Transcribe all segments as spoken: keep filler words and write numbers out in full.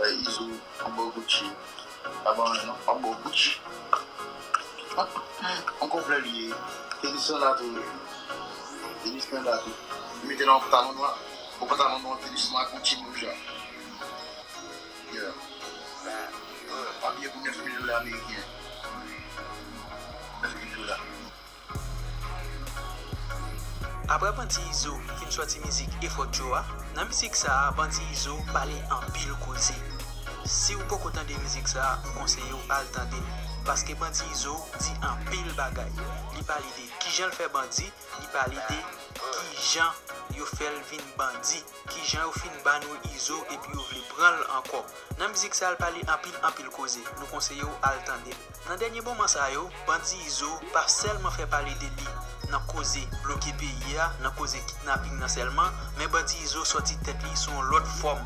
Izo, yon bò Gucci. Pa ban anyen non, yon bò Gucci. Yon konplè li ye. Tenis lan la tou. Tenis lan la tou. Li mete nan pantalon nwa. Yon pantalon nwa, tenis nwa, Gucci menm jan. Yeah. Abiye pou nèf mil dola ameriken. Nèf mil dola. Aprè Bandi Izo fin sòti mizik Efòt Yo a, nan mizik sa a, Bandi Izo pale anpil koze. Si w poko tande mizik sa a, m konseye w al tande l. Paske Bandi Izo di anpil bagay. Li pale de kijan l fè bandi, li pale de kijan yo fè l vin bandi, kijan yo fin ban nou Izo epi yo vle pran l ankò. Nan mizik sa a, l pale anpil, anpil koze. Nou konseye w al tande l. Nan dènye moman sa yo, Bandi Izo pa sèlman fè pale de li nan koze bloke peyi a, nan koze kidnaping nan sèlman, men Bandi Izo sòti tèt li sou yon lòt fòm,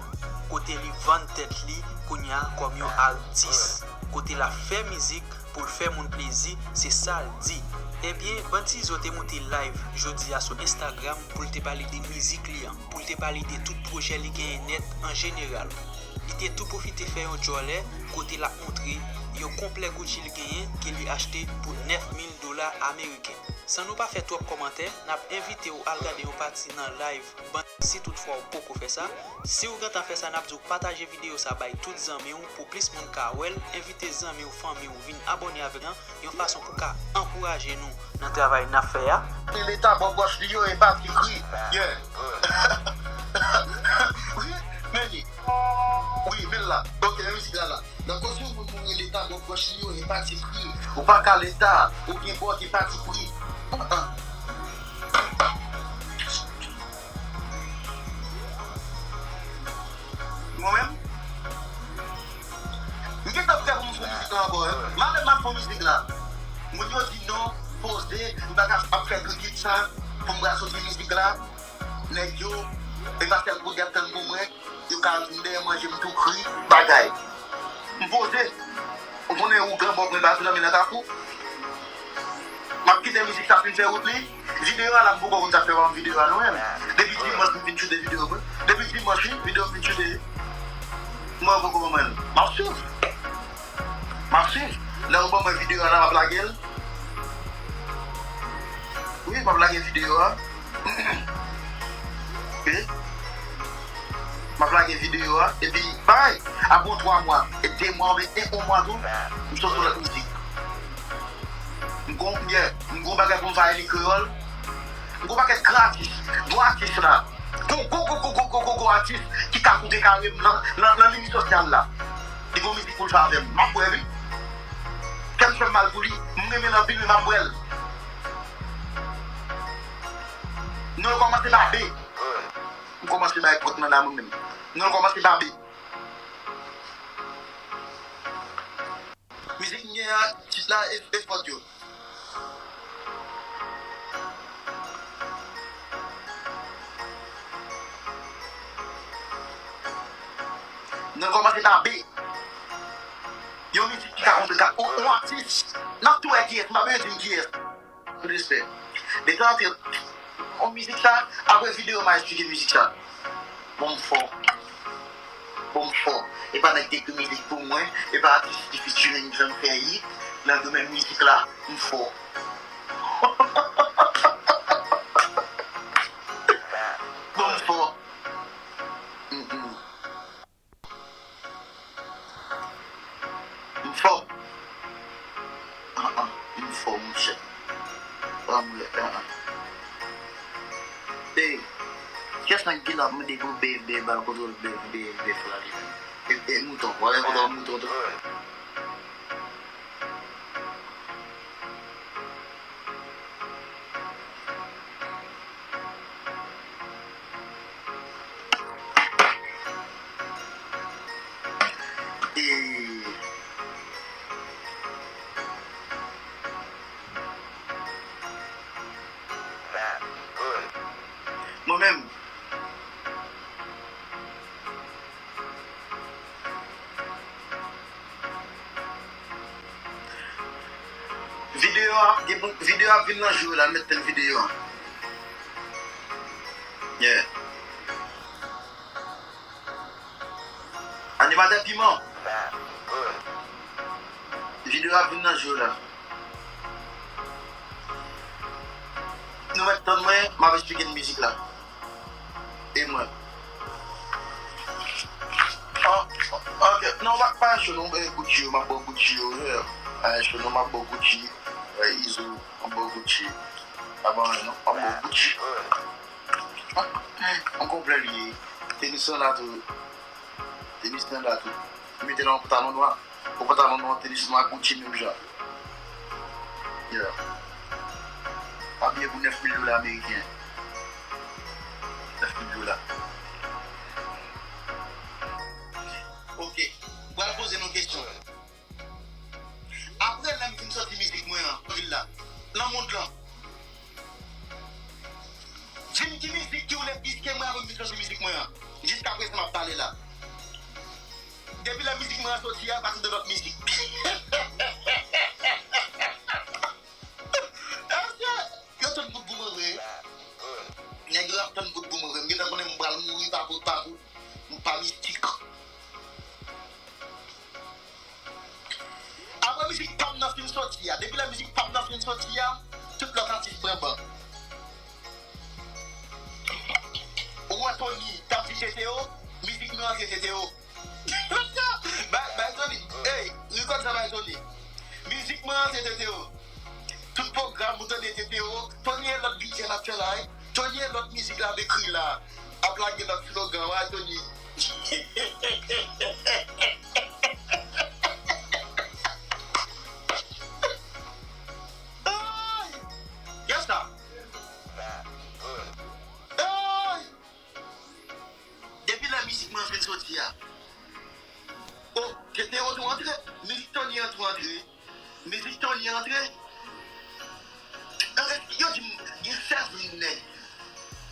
kote li vann tèt li kounye a kòm yon atis, kote l ap fè mizik pou l fè moun plezi, se sa l di. Ebyen, Bandi Izo te moute live jodi a sou Instagram pou l te pale de mizik li an, pou l te pale de tout pwojè li genyen nèt an jeneral. Li te tou pwofite fè yon djòlè kote l ap montre yon konplè Gucci l genyen ke li achte pou nèf mil dola ameriken. San nou pa fè twòp kòmantè, n ap envite w al gade yon pati nan live Bandi, si toutfwa w poko fè sa. Si w gentan fè sa, n ap di w pataje videyo sa bay tout zanmi w pou plis moun ka wè l. Envite zanmi w, fanmi w vin abòne avèk nou, yon fason pou ka ankouraje nou nan travay n ap fè a. Leta bò bwòch li yo e pati kri. Yeah. Wi, men li. Wi, men l la. Ok, men mizik la la. Nan kote yon moun mouri, Leta bò bwòch li yo e pati kri. Ou pa ka Leta, ou gen bò ki pati kri. An, an. Mwen menm, m gentan prè pou m fè mizik la ankò, wi. M ale m ap fè mizik la. Moun yo di non, poze, m pa ka ap fè grigit sa pou m pral soti mizik la. Nèg yo, e pa sèl pou y ap tann pou mwen, yo ka vin dèyè manje m tou kri, bagay. M poze. Ou konnen ou gran bò mwen pa tou nan men nan kafou. M ap kite mizik sa fin fè wout li. Videyo a la, m poko konn sa k fè pa m videyo a non menm. Depi dimanch m fin choute videyo mwen. Depi dimanch wi, videyo m fin choute. Mwen poko ban mwen l. M ap swiv. M ap swiv. Lè yo ban mwen videyo a la, m ap lage l. Wi, m ap lage videyo a. Wi. M ap lage videyo a. Epi, bay, apre yon twa mwa, e de mwa oubyen e yon mwa tou, m sot yon lòt mizik. M gon, yeah, m gon bagay pou m fè li kreyòl. M gon pakèt gran atis. Gon atis la. Gon, gon, gon atis ki ka koute kare m nan, nan, nan limit sosyal la. Li gon mizik pou l fè avè m. M ap wè, wi. Kè m fè m mal pou li. M renmen l anpil, men m ap wè l. Non l kòmanse pa B. M kòmanse bay pòt nan la mwen menm. Non l kòmanse pa B. Mizik m gen an, tit la e, e fòt yo. Non l kòmanse pa B. Yon mizik ki ka kontre ka yon, yon atis. N ap tou wè kiyès, m pa bezwen di m kiyès. Tout respè. Depi antre yon mizik sa, apre videyo m a esplike mizik sa. Bon, m fò. Bon, m fò. E pa nèg ki ekri mizik pou mwen, e pa atis ki featuring ki fè m fè hit nan domèn mizik la, m fò. Bon, m fò. Mm, mm. M fò. An, an, m fò, monchè. An, mwen, an, an. Ey, kiyès nan ki la ap mande pou B F B ba l kontwòl B F B, B F B fè la li menm? E, e mouton, w ap gen kontwòl mouton tou? E mwen menm, videyo a, gen pou, videyo a ap vin nan jou la, m mèt tann videyo a. Yeah. Ane Patè Piman. Videyo a vin nan je w la. Nou mèt tann mwen, m ap esplike n mizik la. E mwen. Ah, ok. Non, pa, pa cho non, eh, Gucci yo, m ap ba w Gucci yo, yeah. Pa cho non, m ap ba w Gucci. Eh, Izo, m ap ba w Gucci. Pa ban anyen non, m ap ba w Gucci. Ah, eh, on konplè li ye. Tenis lan la tou. Tenis lan la tou. Mete la yon pantalon nwa. Yon pantalon nwa, tenis nwa, Gucci menm jan. Yeah. Abiye pou nèf mil dola ameriken. Nèf mil dola. Ok. Pral poze nou kesyon. Apre lè m fin sòti mizik mwen an, nan vil la, nan mond lan, di m ki mizik ki woule plis ke mwen apre m fin sòti mizik mwen an. Jiskaprezan m ap pale la. Depi lè mizik mwen an sòti a, pa tande lòt mizik. Èske yo tann bout pou mwen vre? Nèg yo ap tann bout pou mwen vre. M gentan konnen m pral mouri pa bout pa bout. M pa mistik. Apre mizik pa m nan fin sòti a, depi lè mizik pa m nan fin sòti a, tout lòt atis pran ban. Ou wè Tony t ap di se te yo, mizik nou an se te yo. Bay, bay Tony, ey, rekòd sa bay Tony. Mizik mwen an se te te yo. Tout pwogram ou tande te te yo. Tony e lòt bidjè l ap fè la, wi. Tony e lòt mizik l ap ekri la. Ap lage lòt slogan, wi, Tony. Ay! Yes, sir. Ay! Depi lè mizik mwen fin soti a. Oh, Teteo tou antre. Mizik Tony an tou antre. Mizik Tony antre. Nan, yo di m gen sèz mil nèg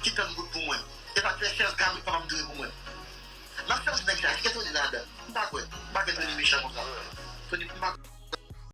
ki tann bout pou mwen. E sa k fè sèz ka mil papa m jwe pou mwen. Nan sèz nèg sa, èske Tony ladan? M pa kwè. M pa kwè Tony mechan konsa. Tony, m pa